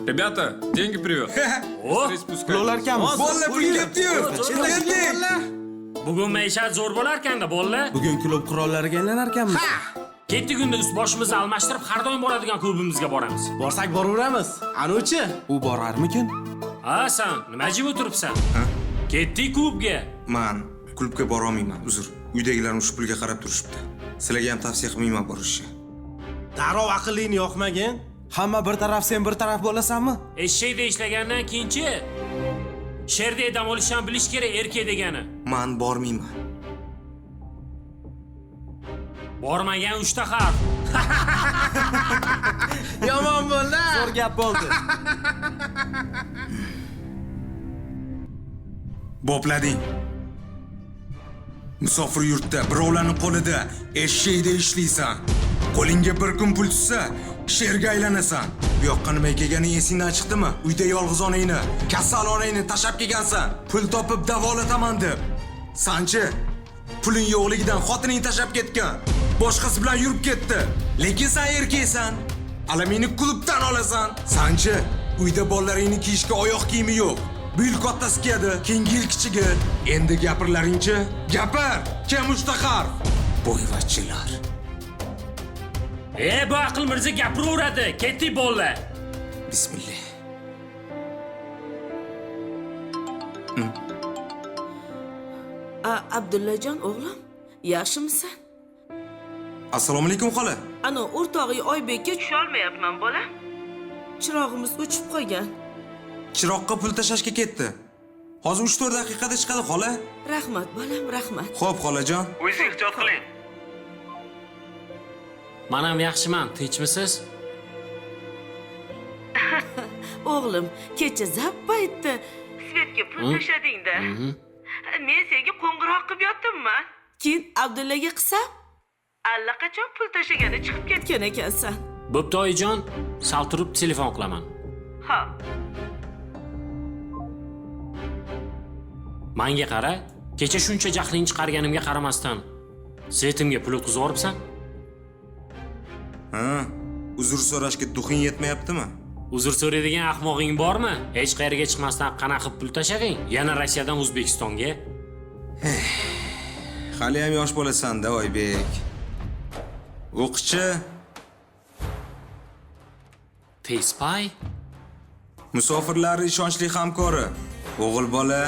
Ребята, деньги привез. O, Быстрее спускайтесь. Pul olarkanmiz? Bolla pul kelibdi-yu. Ketdik. Bugun maishat zo'r bo'larkan-da, bolalar. Bugun klub qurollariga aylanarkanmiz. Ketdik unda ust boshimizni almashtirib, har doim boradigan klubimizga boramiz. Borsak boraveramiz. Anuchi? U borarmikin? Ha, san nima jim o'tiribsan? Ketdik klubga. Man klubga borolmayman, uzr. Uydagilarim shu pulga qarab turishibdi. Sizlarga ham tavsiya qilmayman borishni. Darrov aqllingni yoqmagin. Hamma bir taraf, sen bir taraf bo'lasanmi? Eshakda ishlagandan keyinchi sherdek dam olishni ham bilish kerak erkak degani. Man bormayman. Bormagan uchta harf. Yomon bo'ldi. Zo'r gap bo'ldi. Boplading. Musofir yurtda birovlarning qo'lida eshakda ishlaysan. Qo'lingga bir kun pul tushsa, sherga aylanasan. Bu yoqqa nima kelganing esingdan chiqdimi? Uyda yolg'iz onangni, kasal onangni tashlab kelgansan. Pul topib davolataman deb. Sanchi, puling yo'qligidan xotining tashlab ketgan. Boshqasi bilan yurib ketdi. Lekin sen erkaksan. Alamingni klubdan olasan. Sanchi, uyda bolalaringni kiyishga oyoq kiyimi yo'q. Bu yil kattasi kiyadi, keyingi yil kichigi. Endi gapirlaringchi, gapir. Kim uchta harf? Boyvachchilar. E, bu aql mirza gapiraveradi. Ketdik bolalar. Bismillah. A, Abdullajon o'g'lim, yaxshimisan? Assalomu alaykum xola. Ana o'rtog'ing Oybekka tusholmayapman bolam. Chirog'imiz o'chib qolgan. Chiroqqa pul tashlashga ketdi. Hozir 3-4 daqiqada chiqadi xola. Rahmat bolam, rahmat. Xo'p xolajon. O'zingiz ehtiyot qiling. Men ham yaxshiman, tinchmisiz? O'g'lim, kecha zappa aytdi. Svetga pul tashlading-da. Men senga qo'ng'iroq qilib yotdimmi? Keyin Abdullaga qilsam, allaqachon pul tashlagani chiqib ketgan ekansan. Bo'pti oyijon, sal turib telefon qilaman. Ha. Manga qara, kecha shuncha jahling chiqarganimga qaramasdan svetimga pul o'tkazib yuboribsan. Ha, uzr so'rashga duxing yetmayaptimi? Uzr so'raydigan ahmog'ing bormi? Hech qayerga chiqmasdan qanaqa qilib pul tashlading? Yana Rossiyadan O'zbekistonga. Hali ham yosh bo'lasan-da, Oybek. O'qichi Tezpay? Musofirlar ishonchli hamkori. O'g'il bola.